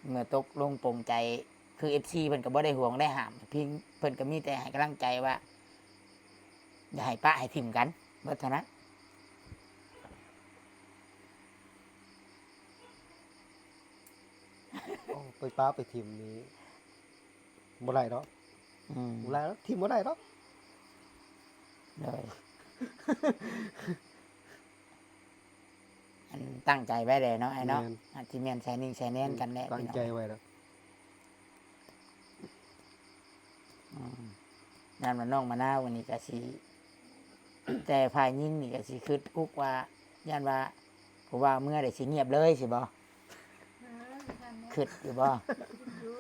ເມື່ອຕົກລົງປົງໃຈ ຄືເອັຟຊີເພິ່ນກໍບໍ່ໄດ້ຫວງໄດ້ຫ້າມ ເພິ່ນ ເພິ່ນກໍມີແຕ່ໃຫ້ກຳລັງໃຈວ່າ ຢ່າໃຫ້ປະໃຫ້ຖິ້ມກັນ ເບິດເທົ່ານັ້ນ. ໂອ້ ໄປປະໄປຖິ້ມນີ້ບໍ່ໄດ້ດອກ ອືມ ບໍ່ໄດ້ດອກ ຖິ້ມບໍ່ໄດ້ດອກ ໂດຍ ອັນຕັ້ງໃຈໄວ້ແລ້ວເນາະ ອ້າຍເນາະ ແມ່ນ ອາດຊິແມ່ນໃສ່ນິ້ງໃສ່ແໜ້ນກັນແຫຼະ ອືມ ຕັ້ງໃຈໄວ້ແລ້ວ ອືມ ຢ້ານວ່ານ້ອງມະນາວນີ້ກໍຊິ ແຕ່ຝ່າຍຍິງນີ້ກໍຊິຄິດອຸກວ່າ ຢ້ານວ່າຜູ້ບ່າວເມືອແລ້ວຊິງຽບເລີຍຊີ້ບໍ່? ເອີ ຢ້ານແຫຼະ ຄິດຢູ່ບໍ່? ຄິດຢູ່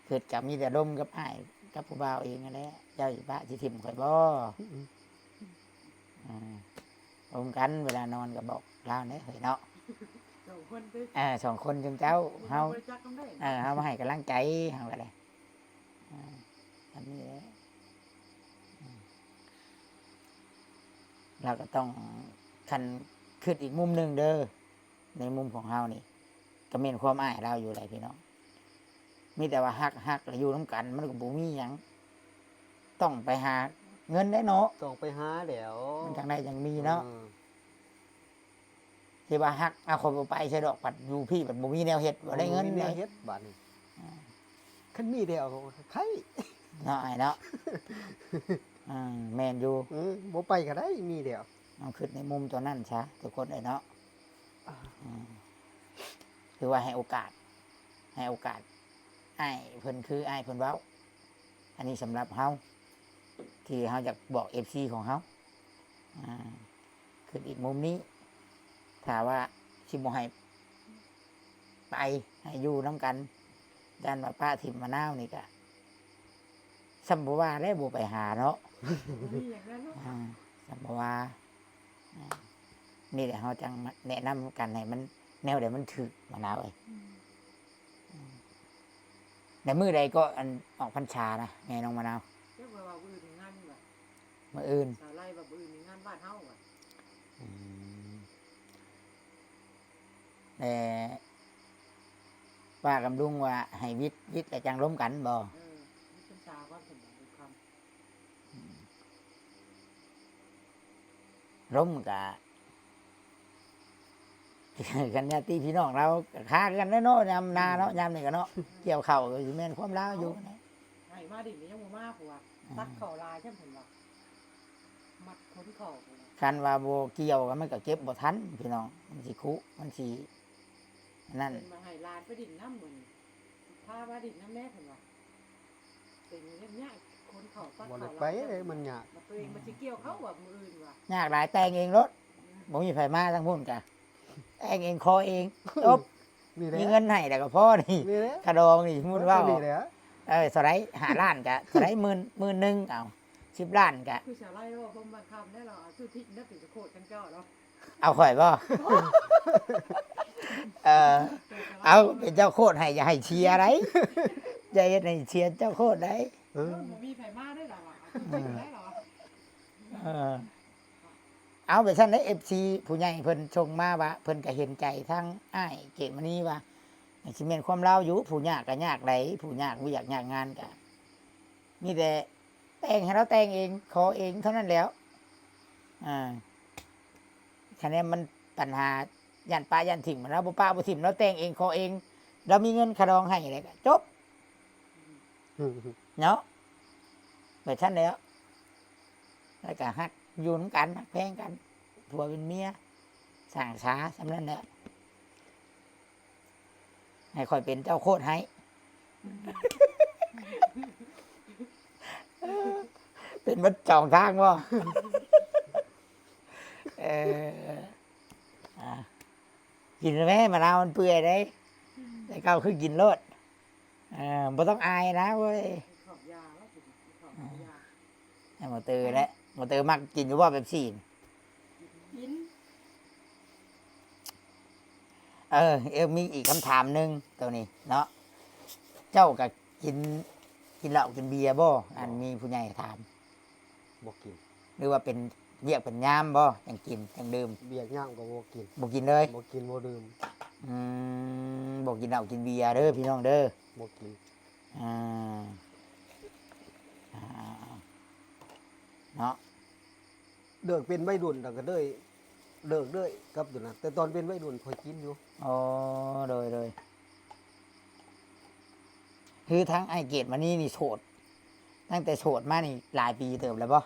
ຄິດກໍມີແຕ່ລົມກັບອ້າຍກັບຜູ້ບ່າວເອງຫັ້ນແຫຼະ ເຈົ້າຊິປະຊິຖິ້ມຂ້ອຍບໍ່? ອືມ ອືມ ລົມກັນ ເວລານອນກໍບອກລາວແດ່ເຮີ້ຍເນາະ ສອງຄົນຕິ ເອີ ສອງຄົນຈຸມເຈົ້າ ເຮົາ ເຮົາມາໃຫ້ກຳລັງໃຈເຮົາກໍໄດ້ ອ່າ ອັນນີ້ແຫຼະ ອືມ ລາວກໍຕ້ອງ ຄັນຄິດອີກມຸມໜຶ່ງເດີ ໃນມຸມຂອງເຮົານີ້ ກໍແມ່ນຄວາມອ້າຍລາວຢູ່ແຫຼະພີ່ນ້ອງ ມີແຕ່ວ່າຮັກ ຮັກແລ້ວຢູ່ນຳກັນ ມັນກໍບໍ່ມີຫຍັງ ຕ້ອງໄປຫາເງິນແຫຼະເນາະ ຕ້ອງໄປຫາແລ້ວ ມັນຈັ່ງໄດ້ຈັ່ງມີເນາະ ເອີ ທີ່ວ່າຮັກ ເອົາ ຂ້ອຍບໍ່ໄປໃສດອກ ບັດຢູ່ພີ້ບັດບໍ່ມີແນວເຮັດ ບໍ່ໄດ້ເງິນ ບໍ່ມີແນວເຮັດບາດນີ້ ອ່າ ຄັນມີແລ້ວກໍໄຄເນາະ ອ້າຍເນາະ ອືມ ແມ່ນຢູ່ ເອີ ບໍ່ໄປກໍໄດ້ ມີແລ້ວ ເອົາ ຄິດໃນມຸມຕົວນັ້ນຊະ ທຸກຄົນເອີຍເນາະ ອ່າ ອືມ ຄືວ່າໃຫ້ໂອກາດ ໃຫ້ໂອກາດອ້າຍເພິ່ນ ຄືອ້າຍເພິ່ນເວົ້າ ອັນນີ້ສຳລັບເຮົາ ທີ່ເຮົາຢາກບອກເອັຟຊີຂອງເຮົາ ອ່າ ຄິດອີກມຸມນີ້ ຖ້າວ່າຊິບໍ່ໃຫ້ໄປ ໃຫ້ຢູ່ນຳກັນ ຢ້ານວ່າປະຖິ້ມມະນາວນີ້ກະ ສ່ຳບໍ່ວ່າແລ້ວ ບໍ່ໄປຫາເນາະ ບໍ່ມີຫຍັງແລ້ວເນາະ ອ່າ ສ່ຳບໍ່ວ່າ ອ່າ ນີ້ແຫຼະ ເຮົາຈັ່ງມາແນະນຳກັນໃຫ້ມັນ ແນວໃດມັນຖືກ ມະນາວເອີຍ ອືມ ອືມ ແລ້ວມື້ໃດກໍ ອັນ ອອກພັນສານະ ແມ່ນ້ອງມະນາວ? ຈັກວ່າມື້ອື່ນງານຫຍັງວະ? ມື້ອື່ນ ສາວໄລວ່າມື້ອື່ນມີງານບ້ານເຮົາວ່າ ອືມ ແຕ່ປ້າກັບລຸງວ່າໃຫ້ວິດ ວິດແລ້ວຈັ່ງລົມກັນບໍ່? ເອີ ວິດພັນສາກ່ອນ ເພິ່ນວ່າ ມື້ຄ່ຳ ອືມ ລົມກະ ກັນຍາດຕິພີ່ນ້ອງລາວກໍຄາກັນແຫຼະເນາະ ຍາມນາເນາະ ຍາມນີ້ກໍເນາະ ກ່ຽວເຂົ້າກໍຊິແມ່ນຄວາມລາວຢູ່ນະ ໃຫ້ມາດິນກໍຍັງບໍ່ມາ ເພາະວ່າ ອ່າ ຕັດເຂົ້າຫຼາຍຊັ້ນເພິ່ນວ່າ ມັດຂົນເຂົ້າ ຄັນວ່າບໍ່ກ່ຽວກໍມັນກໍເກັບບໍ່ທັນພີ່ນ້ອງ ມັນຊິຄຸ ມັນຊິອັນນັ້ນ ເພິ່ນວ່າໃຫ້ຫຼານໄປດິນນຳ ມື້ນີ້ ພາມາດິນນຳແດ່ ເພິ່ນວ່າ ເປັນຫຍັງຍາກ ຂົນເຂົ້າ ຕັດເຂົ້າ ບໍ່ໄດ້ໄປເດ້ ມັນຍາກ ບັດຕົວເອງມັນຊິກ່ຽວເຂົ້າວ່າ ມື້ອື່ນວ່າ ຍາກຫຼາຍ ແຕ່ງເອງໂລດ ອືມ ບໍ່ມີໃຜມາທາງພຸ້ນກະ ແຕ່ງເອງ ຂໍເອງ ຈົບ ນີ້ແຫຼະ ມີເງິນໃຫ້ແລ້ວກໍພໍນີ້ ນີ້ແຫຼະ ຄ່າດອງນີ້ ສົມມຸດເວົ້າ ນີ້ແຫຼະ ເອີ ເທົ່າໃດ ຫ້າລ້ານກະເທົ່າໃດ ໝື່ນ ໝື່ນໜຶ່ງ ເອົາ ສິບລ້ານກະ ຄືສາວໄລເວົ້າ ຜົມບາງຄຳແດ່ລາວ ເອົາຊື່ທິງນະ ເປັນສະໂຄດຈັ່ງເຈົ້າເນາະ ເອົາຂ້ອຍບໍ່? ເອີ ເອົາ ເປັນເຈົ້າໂຄດໃຫ້ ຢ່າໃຫ້ເຊຍໄດ໋ ຢ່າເຮັດໃຫ້ເຊຍເຈົ້າໂຄດໄດ໋ ເອີ ບໍ່ມີໃຜມາເດ້ລາວວ່າ ເອົາຊື່ທິງໄດ້ລາວວ່າ ເອີ ເອົາ ໄປຊັ້ນເດ້ ເອັຟຊີ ຜູ້ໃຫຍ່ເພິ່ນສົ່ງມາວ່າ ເພິ່ນກໍເຫັນໃຈທາງອ້າຍເກດມະນີວ່າ ຊິແມ່ນຄວາມລາວຢູ່ ຜູ້ຍາກກໍຍາກໄດ໋ ຜູ້ຍາກວຽກຍາກງານກໍ ມີແຕ່ແຕ່ງໃຫ້ລາວແຕ່ງເອງ ຂໍເອງເທົ່ານັ້ນແຫຼ້ວ ອ່າ ຄະແນນມັນປັນຫາ ຢ້ານປະຢ້ານຖິ້ມ ລາວບໍ່ປະບໍ່ຖິ້ມ ລາວແຕ່ງເອງ ຂໍເອງ ລາວມີເງິນຄ່າດອງໃຫ້ແລ້ວກໍຈົບ ເນາະ ແບບຊັ້ນແຫຼ້ວ ແລ້ວກໍຮັກຢູ່ນຳກັນ ຮັກແພງກັນ ຜົວເປັນເມຍ ສ້າງສາສ່ຳນັ້ນແຫຼະ ໃຫ້ຂ້ອຍເປັນເຈົ້າໂຄດໃຫ້ ເປັນເບິດສອງທາງບໍ່? ເອີ ອ່າ ກິນແລ້ວແມ້ ມະນາວມັນເປື່ອຍເດ້ ແຕ່ເກົ່າຄືກິນໂລດ ເອີ ບໍ່ຕ້ອງອາຍນະເວີຍ ເຂົ້າຢາແລ້ວ ເຂົ້າຢາ ໃຫ້ໝໍເຕີແຫຼະ ໝໍເຕີມັກກິນຢູ່ບໍ່ເປັບຊີ? ກິນ ເອີ ເອີ ມີອີກຄຳຖາມໜຶ່ງໂຕນີ້ເນາະ ເຈົ້າກໍກິນ ກິນເຫຼົ້າກິນເບຍບໍ່? ອັນ ບໍ່ ມີຜູ້ໃຫຍ່ຖາມ ບໍ່ກິນ ຫຼືວ່າເປັນ ວຽກເປັນຍາມບໍ່ ຈັ່ງກິນຈັ່ງດື່ມ? ວຽກຍາມກໍບໍ່ກິນ ບໍ່ກິນເລີຍ? ບໍ່ກິນບໍ່ດື່ມ. ອືມ ບໍ່ກິນເຫຼົ້າກິນເບຍເດີພີ່ນ້ອງເດີ. ບໍ່ກິນ. ອ່າ ອ່າ ເນາະ ເລີກເປັນໄວລຸ້ນແລ້ວກໍເລີຍ ເລີກເລີຍກັບຕົວນັ້ນ ແຕ່ຕອນເປັນໄວລຸ້ນຂ້ອຍກິນຢູ່. ອໍ ໂດຍໆ ຄືທາງອ້າຍເກດມະນີນີ້ໂສດ ຕັ້ງແຕ່ໂສດມານີ້ຫຼາຍປີເຕີບແລ້ວບໍ່?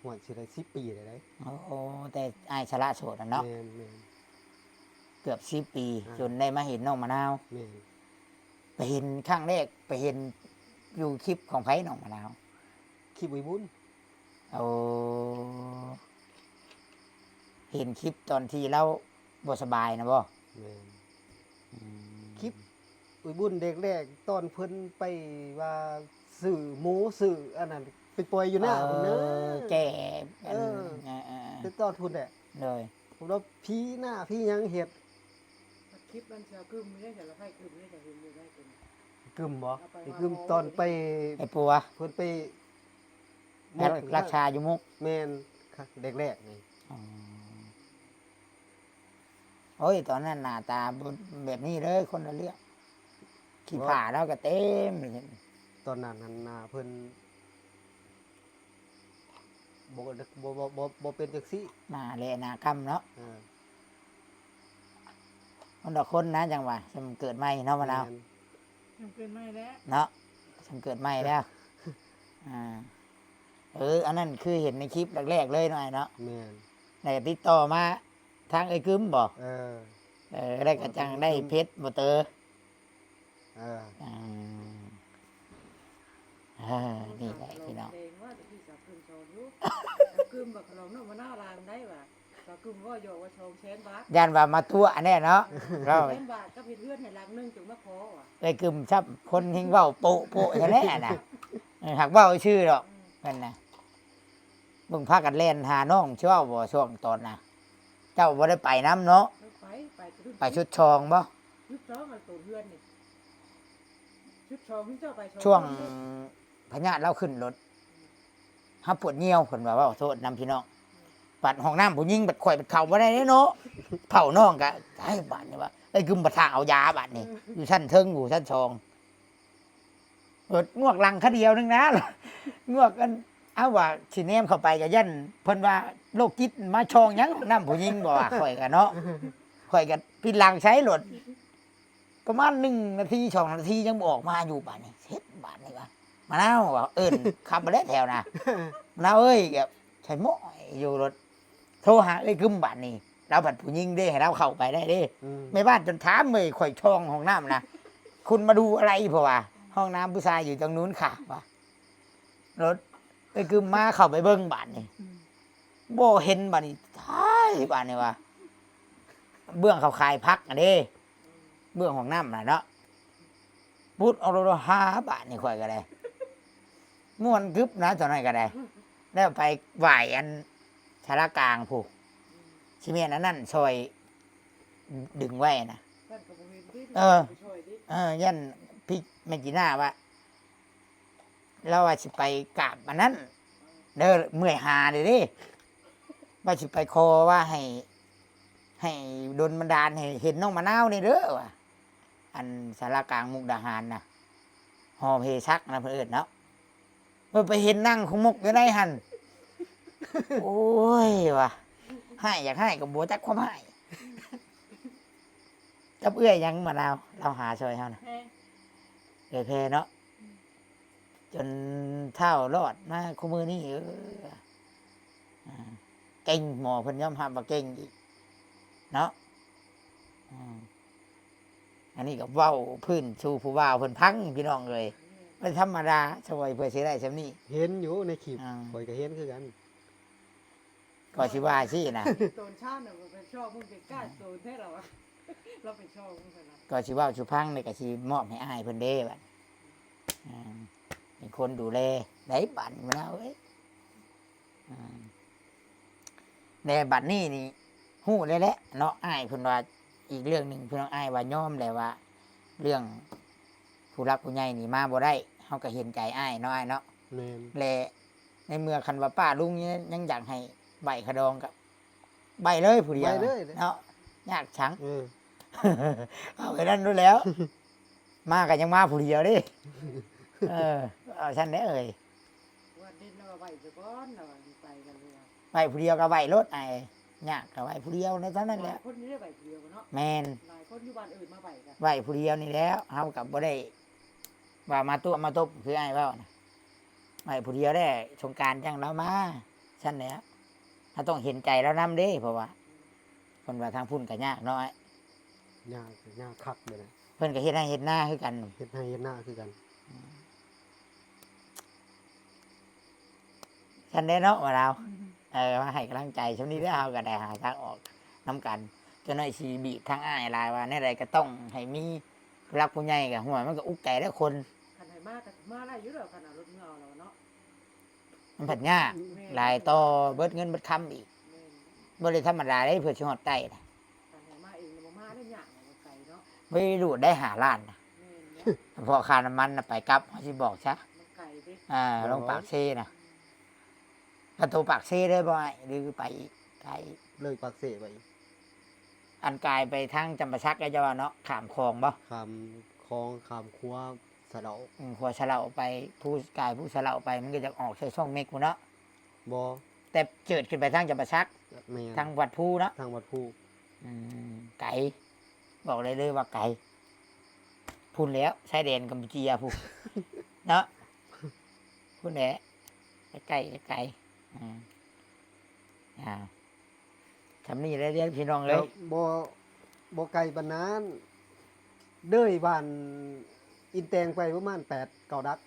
ຫ້ວຍ ຊິໄດ້ສິບປີແລ້ວເດ້. ໂອ້ ແຕ່ອ້າຍສະຫຼະໂສດຫັ້ນເນາະ. ແມ່ນໆ ເກືອບສິບປີ ອ່າ ຈົນໄດ້ມາເຫັນນ້ອງມະນາວ. ແມ່ນ. ໄປເຫັນຄັ້ງແລກ ໄປເຫັນຢູ່ຄລິບຂອງໃຜນ້ອງມະນາວ? ຄລິບໄອ້ບຸນ. ໂອ້ ເຫັນຄລິບຕອນທີ່ລາວບໍ່ສະບາຍນະບໍ່? ແມ່ນ. ອືມ ຄລິບໄອ້ບຸນແລກໆ ຕອນເພິ່ນໄປວ່າຊື້ໝູຊື້ອັນນັ້ນໄປປ່ອຍຢູ່ນາ ເອີ ພຸ້ນເດີ ແກ່ ເອີ ເອີໆໆ ແຕ່ຕອນພຸ້ນແຫຼະ. ໂດຍ. ພວກລາວຜີໜ້າຜີຫຍັງເຮັດ. ຄລິບມັນສາວກຶມນີ້ ສາລະໄພກຶມນີ້ ຈະເຫັນຢູ່ໃນຕົວນີ້. ກຶມບໍ່? ໄອ້ກຶມຕອນໄປ ໄປປົວ ເພິ່ນໄປ ລັກ ລັກສາຢູ່ມຸກ. ແມ່ນ ແລກໆນີ້. ອໍ ໂອ້ຍ ຕອນນັ້ນໜ້າຕາບໍ່ແບບນີ້ເລີຍ ຄົນລະເລື່ອງ ຂີ້ຜ້າລາວກໍເຕັມ. ຕອນນັ້ນຫັ້ນໜ້າເພິ່ນ ບໍ່ ບໍ່ ບໍ່ ບໍ່ ບໍ່ເປັນຈັ່ງຊີ້ ໜ້າແຫຼະໜ້າກຳເນາະ. ເອີ ຄົນລະຄົນນະ ຈັ່ງວ່າ ຊ່ຳເກີດໃໝ່ເນາະ ມະນາວ. ແມ່ນ ຊ່ຳເກີດໃໝ່ແລ້ວເນາະ ຊ່ຳເກີດໃໝ່ແລ້ວ. ອ່າ ເອີ ອັນນັ້ນຄືເຫັນໃນຄລິບແລກໆເລີຍເນາະ ອ້າຍເນາະ. ແມ່ນ. ແລ້ວກໍຕິດຕໍ່ມາທາງເອື້ອຍກຶມບໍ່? ເອີ ເອີ ແລ້ວກໍຈັ່ງໄດ້ເຟສບໍ່ເຕີ. ເອີ ອ່າ ເອີ ນີ້ແຫຼະພີ່ນ້ອງ ສາວກຶມສອນຢູ່ ສາວກຶມວ່າຂະໜົມນ້ອງມະນາວລາງໄດ້ວ່າ ສາວກຶມເວົ້າຢອກວ່າສອງແສນບາດ ຢ້ານວ່າມາຕົວະແນ່ເນາະ. ສອງແສນບາດກັບເຮັດເຮືອນໃຫ້ຫຼັງໜຶ່ງຈຶ່ງມາຂໍວ່າ ໄອ້ກຶມຊ້ຳຄົນແຮ່ງເວົ້າໂປະໆແທ້ແຫຼະນະ. ເອີ ຫາກເວົ້າຊື່ດອກ. ອືມ ແມ່ນນະ ເບິ່ງພາກັນແລ່ນຫານ້ອງຊິເວົ້າບໍ່ ຊ່ວງຕອນນະ ເຈົ້າບໍ່ໄດ້ໄປນຳເນາະ. ໄປ ໄປ ໄປຊຸດສອງບໍ່? ຊຸດສອງອັນໂຕເຮືອນນີ້ ຊຸດສອງເຈົ້າໄປສອງ ຊ່ວງ ຄົນເດ້ ພະຍາດລາວຂຶ້ນລົດ ເຮົາປວດຍ່ຽວ ເພິ່ນວ່າ ເວົ້າໂທດນຳພີ່ນ້ອງ. ບັດຫ້ອງນ້ຳຜູ້ຍິງ ບັດຂ້ອຍບັດເຂົ້າບໍ່ໄດ້ເດ້ເນາະ ເຝົ້ານ້ອງກະ ໄອ້ບາດນີ້ວ່າ ໄອ້ກຶມບັດຖ້າເອົາຢາບາດນີ້ ຢູ່ຊັ້ນເທິງ ຢູ່ຊັ້ນສອງ ເອີ ງວກຫຼັງຂະດຽວໜຶ່ງນະ ງວກອັນ ເອົາວ່າຊິແນມເຂົ້າໄປກໍຢ້ານເພິ່ນວ່າໂລກຈິດມາຊ່ອງຫຍັງຫ້ອງນ້ຳຜູ້ຍິງບໍ່ວ່າ ຂ້ອຍກໍເນາະ ຂ້ອຍກໍປິດຫຼັງໃສ່ໂລດ ປະມານໜຶ່ງນາທີ ສອງນາທີ ຍັງບໍ່ອອກມາຢູ່. ບາດນີ້ເຮັດບາດນີ້ວ່າ ມະນາວວ່າ ເອີ້ນຂັບມາແລ້ວແຖວນະ ມະນາວເອີຍ ໃສ່ໝ້ອຍຢູ່ໂລດ ໂທຫາເອື້ອຍກຶມບາດນີ້ ລາວພັດຜູ້ຍິງເດ້ ໃຫ້ລາວເຂົ້າໄປໄດ້ເດ້. ອືມ ແມ່ບ້ານຈົນຖາມເລີຍ ຂ້ອຍຊ່ອງຫ້ອງນ້ຳນະ ຄຸນມາດູອະໄລ ເພາະວ່າຫ້ອງນ້ຳຜູ້ຊາຍຢູ່ຕາງນູ້ນຄ່ະວ່າ ໂລດເອື້ອຍກຶມມາເຂົ້າໄປເບິ່ງບາດນີ້ ອືມ ບໍ່ເຫັນບາດນີ້ ຕາຍບາດນີ້ວ່າ ເບື້ອງເຂົາຂາຍຜັກຫັ້ນເດ້ ເບື້ອງຫ້ອງນ້ຳນະເນາະ ປຸດເອົາໂລດ ຫາບາດນີ້ຂ້ອຍກໍໄດ້ ມ່ວນກຶບນະຕອນນັ້ນກໍໄດ້ ແລ້ວໄປຫວ້າອັນສາລາກາງພຸ້ນ ຊິແມ່ນອັນນັ້ນຊ່ອຍດຶງໄວ້ນະ. ເອີ ເອີ ຢ້ານພີ່ແມ່ຈີນາວ່າ ລາວວ່າຊິໄປກາບອັນນັ້ນເດີ ເມື່ອຍຫາເດ້ ວ່າຊິໄປຂໍວ່າໃຫ້ ໃຫ້ດົນບັນດານໃຫ້ເຫັນນ້ອງມະນາວແດ່ເດີວ່າ ອັນສາລາກາງມຸກດາຫານນະ ຫໍເພສັກນະເພິ່ນເອີ້ນເນາະ ເພິ່ນໄປເຫັນນັ່ງຂະໝົກຢູ່ໃນຫັ້ນ ໂອ້ຍວ່າ ຮ້າຍຢາກຮ້າຍກໍບໍ່ຈັກຄວາມຮ້າຍ ກັບເອື້ອຍຫຍັງມະນາວ ລາວຫາຊ່ອຍເຮົານະ ແພ ເອື້ອຍແພເນາະ ອືມ ຈົນທ້າວລອດມາຄູ່ມື້ນີ້ ເອີ ອ່າ ເກັ່ງ ໝໍເພິ່ນຍອມຮັບວ່າເກັ່ງອີກເນາະ ອືມ ອັນນີ້ກໍເວົ້າພື້ນສູ່ຜູ້ບ່າວເພິ່ນຟັງພີ່ນ້ອງເອີຍ ອືມ ບໍ່ທຳມະດາ ຊ່ອຍເພື່ອຊິໄດ້ຊ່ຳນີ້ ເຫັນຢູ່ໃນຄລິບ ອ່າ ຂ້ອຍກໍເຫັນຄືກັນ ກໍຊິວ່າຊີ້ນະ ໂຕນຊານນະ ບໍ່ເປັນຊອກ ມຶງເປັນກ້າໂຕນແທ້ລະວະ ລາວເປັນຊອກ ເພິ່ນນະ ກໍຊິເວົ້າສູ່ຟັງນີ້ ກໍຊິມອບໃຫ້ອ້າຍເພິ່ນເດ້ບັດ ອ່າ ເປັນຄົນດູແລໄດ້ບັດນີ້ນະເອີຍ ອ່າ ແລະບັດນີ້ນີ້ຮູ້ແລ້ວແຫຼະເນາະ ອ້າຍເພິ່ນວ່າ ອີກເລື່ອງໜຶ່ງພີ່ນ້ອງ ອ້າຍວ່າຍອມແລ້ວວ່າ ເລື່ອງຜູ້ຫຼັກຜູ້ໃຫຍ່ນີ້ມາບໍ່ໄດ້ ເຮົາກໍເຫັນໃຈອ້າຍເນາະ ອ້າຍເນາະ ແມ່ນ ແລະ ໃນເມື່ອຄັນວ່າປ້າລຸງຍັງ ຍັງຢາກໃຫ້ໄຫວ້ຂະດອງກໍໄຫວ້ເລີຍຜູ້ດຽວ ໄຫວ້ເລີຍເນາະ ຍາກສັງ ເອີ ເອົາໄປນັ້ນໂລດແລ້ວ ມາກໍຍັງມາຜູ້ດຽວເດ້ ເອີ ເອົາຊັ້ນແຫຼະເອີຍ ວ່າເດັ່ນແລ້ວວ່າໄຫວ້ຊະກ່ອນ ແລ້ວວ່າໄປກັນເລີຍ ໄຫວ້ຜູ້ດຽວກໍໄຫວ້ໂລດ ອ້າຍ ຍາກກໍໄຫວ້ຜູ້ດຽວໃນຕອນນັ້ນແຫຼະ ຫຼາຍຄົນຢູ່ເດ້ໄຫວ້ຜູ້ດຽວເນາະ ແມ່ນ ຫຼາຍຄົນຢູ່ບ້ານອື່ນມາໄຫວ້ກັນ ໄຫວ້ຜູ້ດຽວນີ້ແຫຼະ ເຮົາກໍບໍ່ໄດ້ວ່າມາຕົວະມາຕົບຄືອ້າຍເວົ້ານະ ໄຫວ້ຜູ້ດຽວແຫຼະ ສົງການຈັ່ງລາວມາ ຊັ້ນແຫຼະ ເຮົາຕ້ອງເຫັນໃຈລາວນຳເດ້ ເພາະວ່າເພິ່ນວ່າທາງພຸ້ນກໍຍາກເນາະ ຍາກ ຍາກຄັກເດ້ນະ ເພິ່ນກໍເຮັດໄຮ່ເຮັດນາຄືກັນ ເຮັດໄຮ່ເຮັດນາຄືກັນ ອືມ ຊັ້ນແຫຼະເນາະວ່າລາວ ເອີ ມາໃຫ້ກຳລັງໃຈຊ່ຳນີ້ແຫຼະ ເຮົາກໍໄດ້ຫາທາງອອກນຳກັນ ຈັກໜ້ອຍຊິບີບທາງອ້າຍຫຼາຍວ່າແນວໃດກໍຕ້ອງໃຫ້ມີຜູ້ຫຼັກຜູ້ໃຫຍ່ ກໍ ໂອ້ຍ ມັນກໍອຸກໃຈແຫຼະຄົນ ຄັນໃຫ້ມາກໍມາໄດ້ຢູ່ດອກ ຄັນເອົາລົດເມືອເອົາແລ້ວເນາະ ມັນພັດຍາກ ແມ່ນ ຫຼາຍຕໍ່ເບິດເງິນເບິດຄຳອີກ ແມ່ນ ບໍ່ໄດ້ທຳມະດາເດ້ ເພື່ອຊິຮອດໃຕ້ນະ ຄັນໃຫ້ມາເອງນະ ບໍ່ມາໄດ້ຍາກ ໄກເນາະ ບໍ່ໄດ້ຫຼູດໄດ້ຫ້າລ້ານນະ ແມ່ນແຫຼະ ເພາະຄ່ານ້ຳມັນນະ ໄປກັບ ເຮົາຊິບອກຊະ ມັນໄກເດ້ ອ່າ ລົງປາກເຊນະ ອືມ ຄັນໂຕປາກເຊເລີຍບໍ່ອ້າຍ ຫຼືໄປໄກ ເລີຍປາກເຊໄປອີກ ອັນກາຍໄປທາງຈຳປາສັກ ເຈົ້າວ່າເນາະ ຂ້າມຂອງບໍ່ ຂ້າມຂອງ ຂ້າມຂົວສະເຫຼົາ ອືມ ຂົວສະເຫຼົາໄປ ພູ ກາຍພູສະເຫຼົາໄປ ມັນກໍຈະອອກໃສ່ຊ່ອງເມັກພຸ້ນເນາະ ບໍ່ ແຕ່ເຈີດຂຶ້ນໄປທາງຈຳປາສັກ ແມ່ນ ທາງວັດພູເນາະ ທາງວັດພູ ອືມ ໄກ ບອກໄດ້ເລີຍວ່າໄກ ພຸ້ນແຫຼະ ຊາຍແດນກຳປູເຈຍພຸ້ນ ເນາະ ພຸ້ນແຫຼະ ໃກ້ໆ ໃກ້ໆ ອືມ ອ່າ ຊ່ຳນີ້ແຫຼະເດີພີ່ນ້ອງເອີຍ ກໍບໍ່ ບໍ່ໄກປານນັ້ນ ເດີຍບ້ານອິນແຕງໄປປະມານແປດເກົ້າຫຼັກ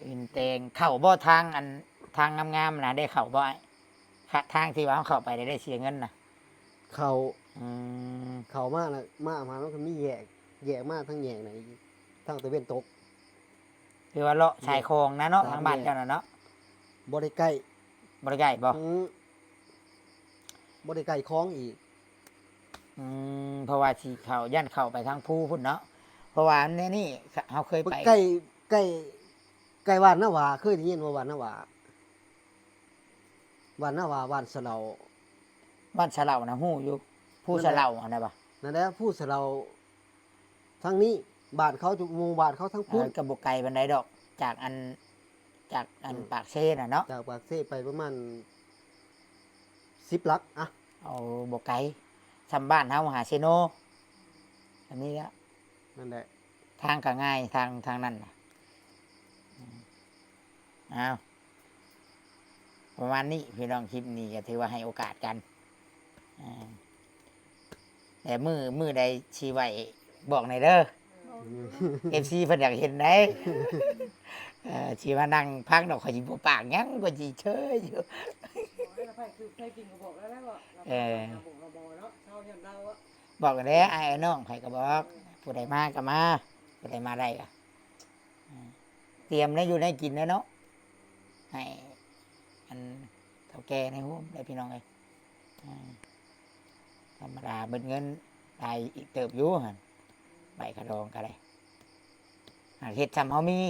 ອິນແຕງ ເຂົ້າບໍ່ທາງອັນ ທາງງາມໆນະ ໄດ້ເຂົ້າບໍ່ອ້າຍ ທາງທີ່ວ່າເຮົາເຂົ້າໄປແລ້ວໄດ້ເສຍເງິນນະ ເຂົ້າ ອືມ ເຂົ້າມາແລ້ວ ມາ ມາ ມັນກໍມີແຍກ ແຍກມາທາງແຍກນັ້ນອີກ ທາງຕາເວັນຕົກ ຄືວ່າເລາະຊາຍຂອງນະເນາະ ທາງບ້ານເຈົ້ານະເນາະ ບໍ່ໄດ້ໃກ້ ບໍ່ໄດ້ໃກ້ບໍ່ ອືມ ບໍ່ໄດ້ໃກ້ຂອງອີກ ອືມ ເພາະວ່າຊິເຂົ້າ ຢ້ານເຂົ້າໄປທາງພູພຸ້ນເນາະ ເພາະວ່າແນວນີ້ເຮົາເຄີຍໄປ ໃກ້ ໃກ້ ໃກ້ບ້ານນາຫວາ ເຄີຍໄດ້ຍິນບໍ່ ບ້ານນາຫວາ ບ້ານນາຫວາ ບ້ານສະເຫຼົາ ບ້ານສະເຫຼັານະຮູ້ຢູ່ ພູສະເຫຼົາຫັ້ນນະບໍ່ ນັ້ນແຫຼະ ພູສະເຫຼົາ ທາງນີ້ ບ້ານເຂົາ ໝູ່ບ້ານເຂົາທາງພຸ້ນ ເອີ ກໍບໍ່ໄກປານໃດດອກ ຈາກອັນ ຈາກອັນ ອືມ ປາກເຊນະເນາະ ຈາກປາກເຊໄປປະມານສິບຫຼັກ ອະ ໂອ້ ບໍ່ໄກ ຊ່ຳບ້ານເຮົາຫາເຊໂນ ອັນນີ້ແຫຼະ ນັ້ນແຫຼະ ທາງກໍງ່າຍ ທາງ ທາງນັ້ນນະ ອືມ ອ້າວ ປະມານນີ້ພີ່ນ້ອງ ຄລິບນີ້ກໍຖືວ່າໃຫ້ໂອກາດກັນ ອ່າ ແຕ່ມື້ ມື້ໃດຊິໄຫວ້ບອກແດ່ເດີ ເອັຟຊີເພິ່ນຢາກເຫັນໃດ ເອີ ຊິມານັ່ງຟັງດອກ ຂ້ອຍຊິບໍ່ປາກຫຍັງ ຂ້ອຍຊິເຊີຍຢູ່ ໂອ້ຍ ແລ້ວໃຜຄືໃຜກິນກໍບອກແລ້ວແຫຼະ ເອີ ບອກແລ້ວເນາະ ເຮົາຍ້ອນລາວ ບອກແລ້ວ ອ້າຍນ້ອງໃຜກໍບອກ ຜູ້ໃດມາກໍມາ ຜູ້ໃດມາໄດ້ກໍ ອ່າ ຕຽມແນວຢູ່ແນວກິນແລ້ວເນາະ ໃຫ້ອັນເຖົ້າແກ່ໃນໂຮມໄດ້ພີ່ນ້ອງເອີຍ ອ່າ ທຳມະດາເບິດເງິນຫຼາຍອີກເຕີບຢູ່ຫັ້ນ ໃບຂະດອງກໍໄດ້ ຫາກເຮັດຊ່ຳເຮົາມີ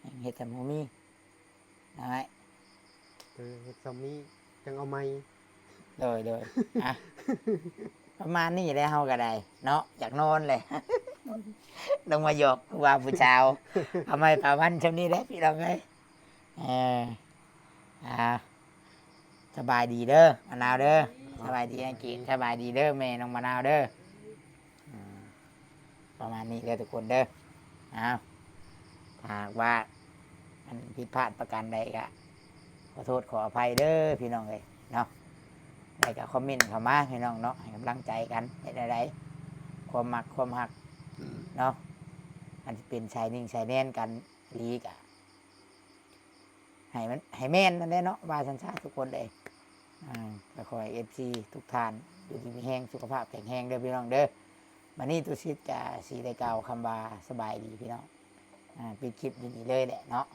ແມ່ນແຫຼະ ເຮັດຊ່ຳເຮົາມີ ນ້ອຍ ເອີ ເຮັດຊ່ຳນີ້ຈັ່ງເອົາໃໝ່ ໂດຍ ໂດຍ ອ່ະ ປະມານນີ້ແຫຼະ ເຮົາກໍໄດ້ເນາະ ຢາກນອນແຫຼະ ລົງມາຫຍອກຜູ້ບ່າວຜູ້ສາວ ເອົາໃໝ່ປະມານຊ່ຳນີ້ແຫຼະພີ່ນ້ອງເອີຍ ເອີ ອ່າ ສະບາຍດີເດີ ມະນາວເດີ ສະບາຍດີ ສະບາຍດີ ອັງກິດ ສະບາຍດີເດີ ແມ່ນ້ອງມະນາວເດີ ອືມ ປະມານນີ້ເດີທຸກຄົນເດີ ເອົາ ຖ້າຫາກວ່າມັນຜິດພາດປະການໃດກໍຂໍໂທດຂໍອະໄພເດີພີ່ນ້ອງເອີຍເນາະ ແລ້ວກໍຄອມເມັນເຂົ້າມາພີ່ນ້ອງເນາະ ໃຫ້ກຳລັງໃຈກັນ ເຮັດແນວໃດ ຄວາມມັກຄວາມຮັກເນາະ ມັນຊິເປັນສາຍໜິ່ງສາຍແໜ້ນກັນອີ່ຫຼີກໍ ໃຫ້ມັນ ໃຫ້ແມ່ນນັ້ນແຫຼະເນາະ ວ່າຊັ້ນຊະທຸກຄົນເອີຍ ອ່າ ກໍຂໍໃຫ້ເອັຟຊີທຸກທ່ານຢູ່ດີມີແຮງ ສຸຂະພາບແຂງແຮງເດີພີ່ນ້ອງເດີ ບັດນີ້ຕຸສິດກະຊິໄດ້ກ່າວຄຳວ່າສະບາຍດີພີ່ນ້ອງ ອ່າ ປິດຄລິບຢູ່ນີ້ເລີຍແຫຼະເນາະ